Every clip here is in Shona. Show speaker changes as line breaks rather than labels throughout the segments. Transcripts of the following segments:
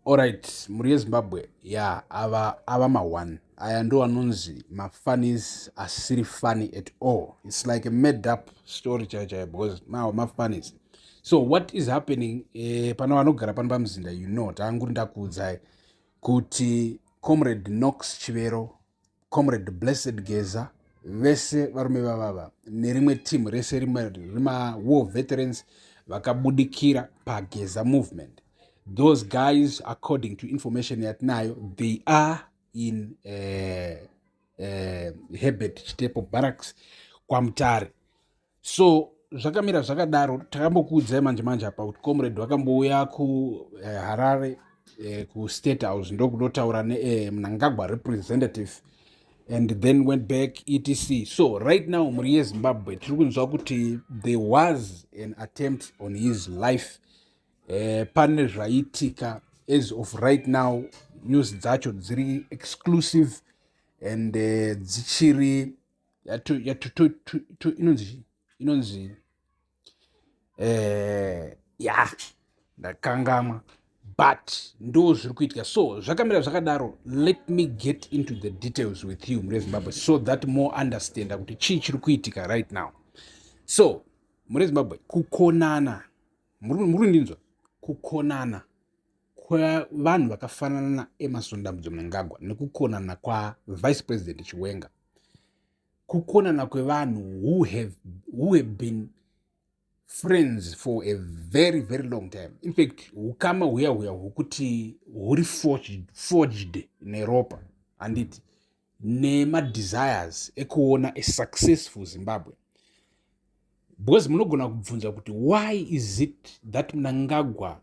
Alright, mhuri yeZimbabwe, ya ava ava ma1 aya ndo anonzi mafunnies asiri funny at all. It's like a made up story chaiyo chaiyo, because mawa mafunnies. So what is happening? Pana vanogara pano pamuzinda, tanguri ndakuudzai kuti Comrade Knox Chivero, Comrade Blessed Geza, vese varume vavava nerimwe team rese rimwe rema-war veterans vakabudikira paGeza Movement. Those guys, according to information yatinayo, they are in Herbert Chitepo Barracks kwaMutare. So zvakamira zvakadaro. Takambokuudzai manje manje apa kuti comrade vakambouya kuHarare, kuState House, ndokunotaura neMnangagwa representative and then went back, etc. So right now, mhuri yeZimbabwe, tiri kunzwa kuti there was an attempt on his life. Pane zvaitika. As of right now, news dzacho dziri exclusive and dzichiri inonzi ya ndakangamwa, but ndo zviri kuitika. So zvakamira zvakadaro. Let me get into the details with you, mhuri yeZimbabwe, so that more understanda kuti chii chiri kuitika right now. So mhuri yeZimbabwe, kukonana, muri kundinzwa? Kukonana kwevanhu vakafanana naEmmerson Dambudzo Mnangagwa nekukonana kwaVice President Chiwenga, kukonana kwevanhu who have been friends for a very, very long time. In fact, ukama huya huya hwokuti huri forged neropa, handiti, nemadesires ekuona a successful Zimbabwe. Because munogona kubvunza kuti why is it that Mnangagwa,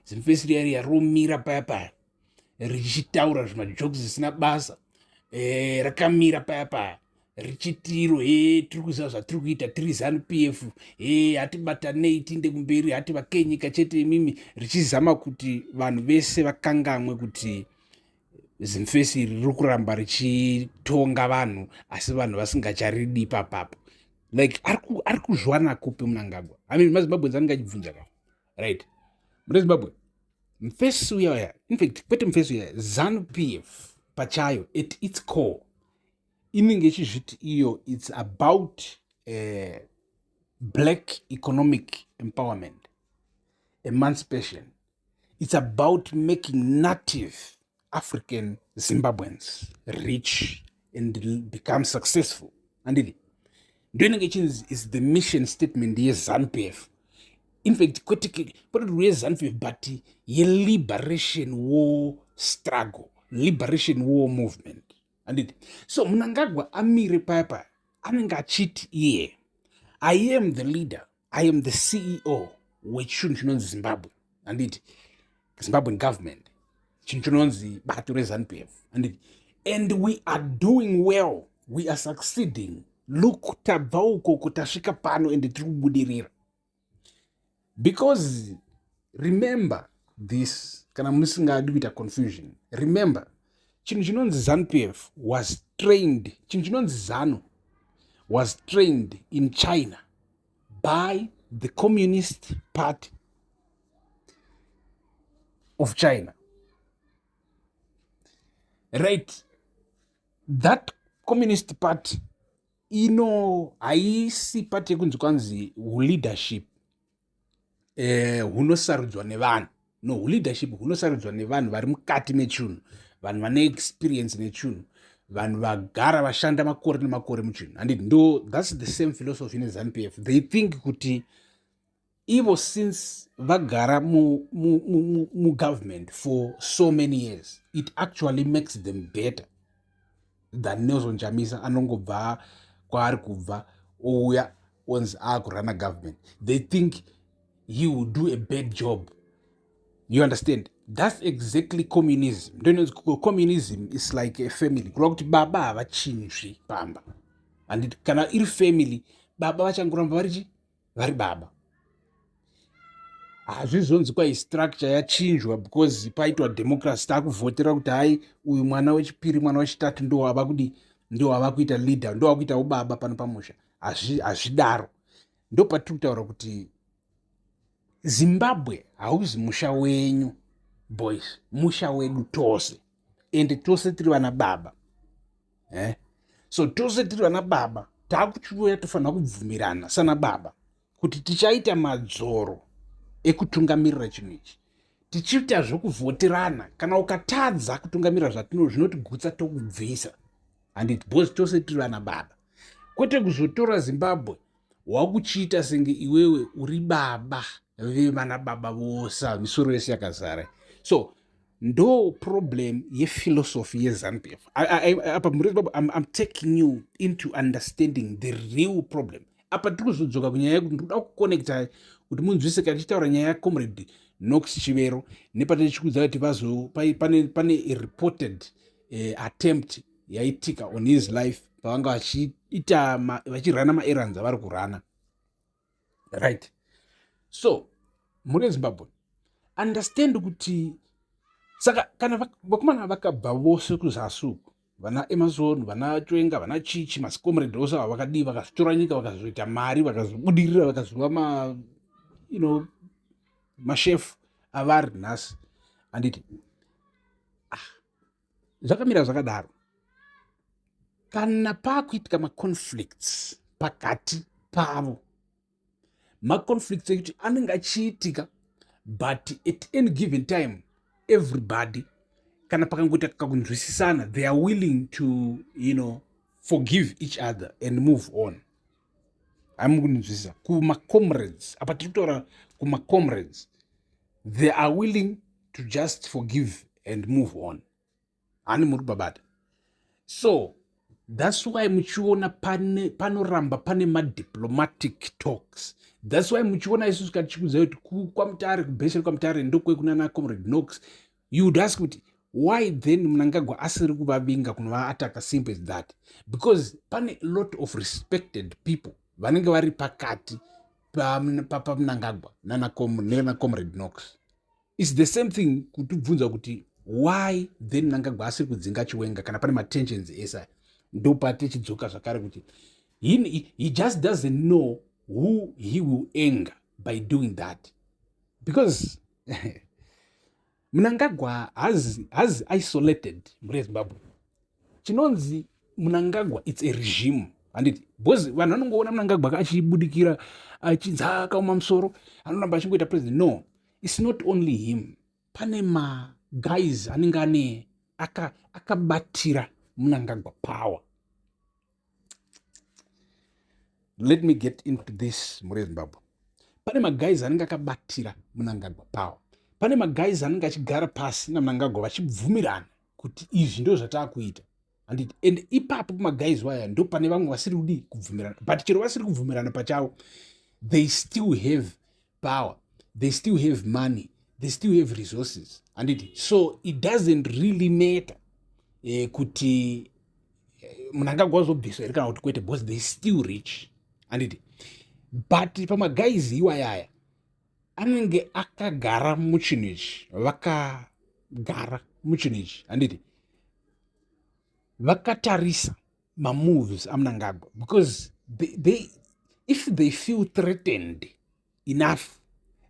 zimufesi riya riya romira paya paya richitaura zvimajokes zvisina basa, rakamira paya paya richitiro, he, tiri kuziva zvatiri kuita, tiri ZANU PF, he, hatibatanei tiinde kumberi, hati vakenyika chete imimi, richizama kuti vanhu vese vakangamwe kuti zimufesi iri riri kuramba richitonga vanhu, asi vanhu vasingacharidi papapo? Like, ari kuzwana kupi Mnangagwa? I mean, maZimbabweans anenge achibvunza ka, right? Mune Zimbabwe, mufesi uya uya, infact kwete mufesi uya, ZANU PF pachayo, at its core inenge ichizviti iyo it's about black economic empowerment, emancipation. It's about making native African Zimbabweans rich and become successful, anditi? Ndo inenge ichinzi is the mission statement yeZANU PF. In fact, kwete kwete yeZANU PF, but yeliberation war struggle, liberation war movement, anditi? So Mnangagwa amire paya paya anenge achiti iye, "I am the leader, I am the CEO wechinhu chinonzi Zimbabwe," handiti, Zimbabwean government, chinhu chinonzi bato reZANU PF, handiti? "And we are doing well, we are succeeding. Look, tabva ukoko, tasvika pano, ende tiri kubudirira." Because remember this, kana musingadi kuita confusion, remember chinhu chinonzi ZANU PF was trained, chinhu chinonzi ZANU was trained in China by the Communist Party of China, right? That Communist Party ino haisi party yekunzi kwanzi huleadership hunosarudzwa nevanhu. No, huleadership hunosarudzwa nevanhu vari mukati mechinhu, vanhu vane experience nechinhu, vanhu vagara vashanda makore nemakore muchinhu, handiti? Ndo that's the same philosophy neZANU PF. They think kuti ivo, since vagara mugovernment for so many years, it actually makes them better than Nelson Chamisa anongobva kwaari kubva, ouya onzi aakurana government. They think he will do a bad job, you understand? That's exactly communism. Ndononzi communism is like a family, kureva kuti baba havachinzvi pamba, handiti? Kana iri family, baba vachangoramba varichi vari baba. Hazvizonzi kwai structure yachinjwa because paitwa democracy, taakuvhotera kuti hai, uyu mwana wechipiri, mwana wechitatu ndo ava kudi, ndo ava kuita leader, ndo ava kuita ubaba pano pamusha. Hazvidaro. Ndo patiri kutaura kuti Zimbabwe Hauzi musha wenyu, boys, musha wedu tose, ende tose tiri vana baba, eh? So tose tiri vana baba, taakuchiuya, tofanira kubvumirana sana baba kuti tichaita madzoro ekutungamirira chinhu ichi, tichiita zvokuvhoterana. Kana ukatadza kutungamirira zvatino zvinotigutsa, tokubvisa, handiti? Because tose tiri vana baba, kwete kuzotora Zimbabwe wakuchiita senge iwewe uri baba vevana baba vose, misoro yese yakazara. So ndo problem yephilosophy yeZANU PF apa. Muri Zimbabwe, I'm taking you into understanding the real problem. Apa tiri kuzodzoka kunyaya yekuti ndikuda kuconnecta kuti munzwise kana tichitaura nyaya yaComrade Knox Chivero, nepatichikudza kuti vazo pane reported attempt yaitika on his life pavanga vachiita vachirana maerrands avari kurana, right? So muri Zimbabwe, understand kuti saka kana vakomana vakabva vose kuzasi uku, vana Emmerson, vana Chiwenga, vana Chichi, masicomrade ose ava vakadii, vakazotora nyika, vakazoita mari, vakazobudirira, vakazova ma you know mashefu avari nhasi, handiti? Ah, zvakamira zvakadaro. Kana paakuitika maconflicts pakati pavo, maconflicts ekuti anenge achiitika, but at any given time everybody, kana pakangoita kakunzwisisana, they are willing to forgive each other and move on. Hamukundinzwisisa? Kumacomrades apa, tiri kutaura kumacomrades, they are willing to just forgive and move on. Hani muri kubabata? So that's why muchiona panoramba pane madiplomatic talks. That's why muchiona isusu kana tichikudzai kuti kwaMutare, kubheseri kwaMutare ndokwekunana Comrade Knox, you would ask kuti why then Mnangagwa asiri kuvavinga kunovaataka? Simple as that, because pane lot of respected people vanenge vari pakati paMnangagwa nanaComrade Knox. It's the same thing kutibvunza kuti why then Mnangagwa asiri kudzinga Chiwenga kana pane matensions esa. Ndopatichidzoka zvakare kuti he just doesn't know who he will anger by doing that, because Mnangagwa has isolated mhuri yeZimbabwe. Chinonzi Mnangagwa, it's a regime, handiti? Because vanhu vanongoona Mnangagwa achibudikira, achinzi akaoma musoro, anoramba achingoita president. No, it's not only him. Pane maguys anenge ane akabatira aka Mnangagwa power. Let me get into this, mhuri yeZimbabwe. Pane maguys anenge akabatira Mnangagwa power. Pane maguys anenge achigara pasi naMnangagwa vachibvumirana kuti izvi ndo zvataakuita, handiti? And ipapo pamaguys waya ndo pane vamwe vasiri kudi kubvumirana, but chero vasiri kubvumirana pachavo, they still have power, they still have money, they still have resources, handiti? So it doesn't really matter kuti Mnangagwa wazobviswa here kana kuti kwete, because they still rich, handiti? But pamaguys iwayaya anenge akagara muchinhu ichi, vakagara muchinhu ichi, handiti? Vakatarisa mamoves aMnangagwa, because if they feel threatened enough,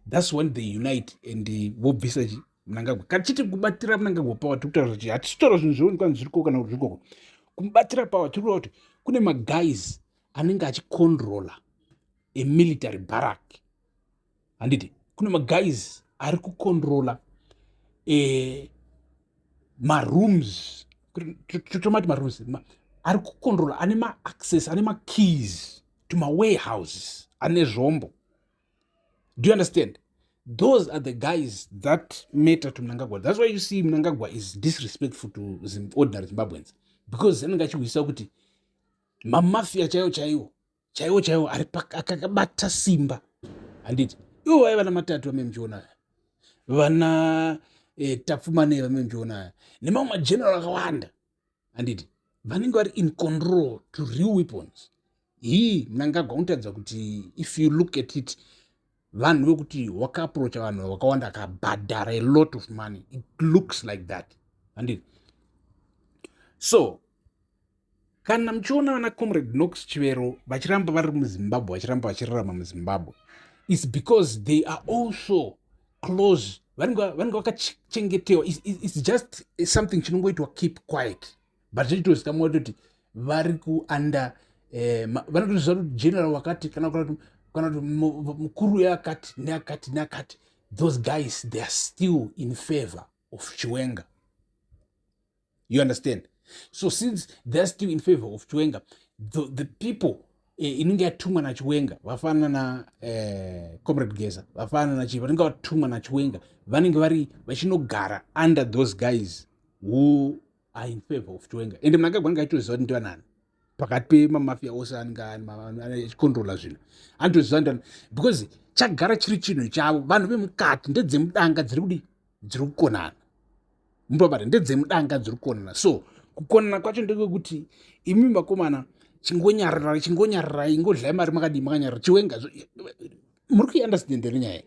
that's when they unite and vobvisa chi Mnangagwa. Kana tichiti kubatira Mnangagwa power, tiri kutaura kuti hatisi zvinhu zvionekwa zviriko kana kuti zvirikoko. Kumubatira power, tiri kureva kuti kune maguys anenge achicontrola emilitary barrack, handiti? Kune maguys ari kucontrola marooms, tomati marooms, ari kucontrola, ane maaccess, ane makeys to mawarehouses ane zvombo. Do you understand? Those are the guys that matter to Mnangagwa. That's why you see Mnangagwa is disrespectful to ordinary Zimbabweans, because anenge achihwisa kuti mamafia chaiwo chaiwo chaiwo chaiwo ari akabata simba, handiti? Ivo vaiva namatatu vame muchiona, vana Tapfumanei vame muchiona, nemamwe mageneral akawanda, handiti? Vanenge vari in control to real weapons. Hii Mnangagwa unotaridza kuti if you look at it, vanhu vekuti wakaapproacha vanhu vakawanda, akabhadhara a lot of money, it looks like that, handiti? So kana muchiona vana Comrade Knox Chivero vachiramba vari muZimbabwe, vachiramba vachirarama muZimbabwe, is because they are also Close, vanenge vakachengetewa. It's just something chinongoitwa keep quiet, but zvichitozikamwa kutoti vari kuunder, vanotoziva kuti general wakati kana kuti mukuru yakati neakati neakati. Those guys, they are still in favor of Chiwenga, you understand? So since they're still in favor of Chiwenga, the people inenge yatumwa naChiwenga, vafanana na Comrade Geza, vafanana nachi, vanenge vatumwa naChiwenga, vanenge vari vachinogara under those guys who are in favor of Chiwenga. And Mnangagwa anenge achitoziva kuti ndivanani pakati pemamafia ose anenge achikontrola zvinhu. Anotoziva ndani, because chagara chiri chinhu chavo. Vanhu vemukati, ndedzemudanga dziri kudi, dziri kukonana mubabata, ndedzemudanga dziri kukonana. So kukonana kwacho ndekwekuti imi vakomana, chingonyararai, chingonyararai, ingodlai mari makadii, makanyarara. Chiwenga, muri kuiunderstand here nyaya?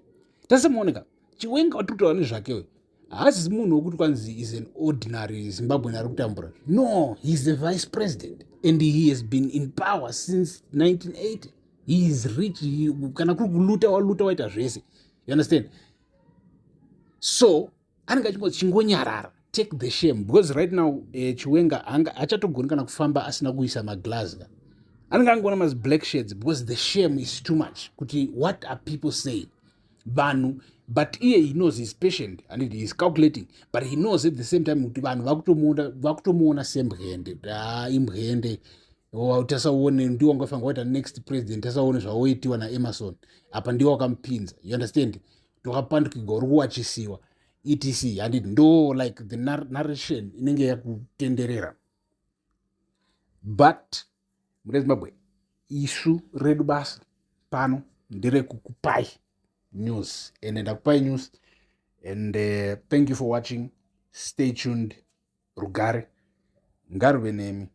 Tasemuoneka Chiwenga watiri kutaura nezvakewe haasi munhu wekuti kwanzi is an ordinary Zimbabwean ari kutambura. No, he is the vice president and he has been in power since 1980. He is rich. Kana kuri kuluta, waluta, waita zvese, you understand? So anenge achingoti chingonyarara, take the shame, because right now Chiwenga hachatogoni kana kufamba asina kuisa maglass. Anenge angoona maziblack shades because the shame is too much, kuti what are people saying, vanhu. But iye, he knows, he's patient and he is calculating, but he knows at the same time kuti vanhu vakutomuona sembwende. Ha, imbwende, tasaone ndiwo wangafanira kuita next president, tasaone zvawoitiwa naEmmerson apa, ndiwo wakamupinza, you understand? Twakapandukirwa, uri kuwachisiwa, etc. Handiti ndo like the narration inenge yakutenderera? But mune Zimbabwe, isu redu basa pano nderekukupai news, and ndakupai news, and thank you for watching. Stay tuned. Rugare ngaruve nemi.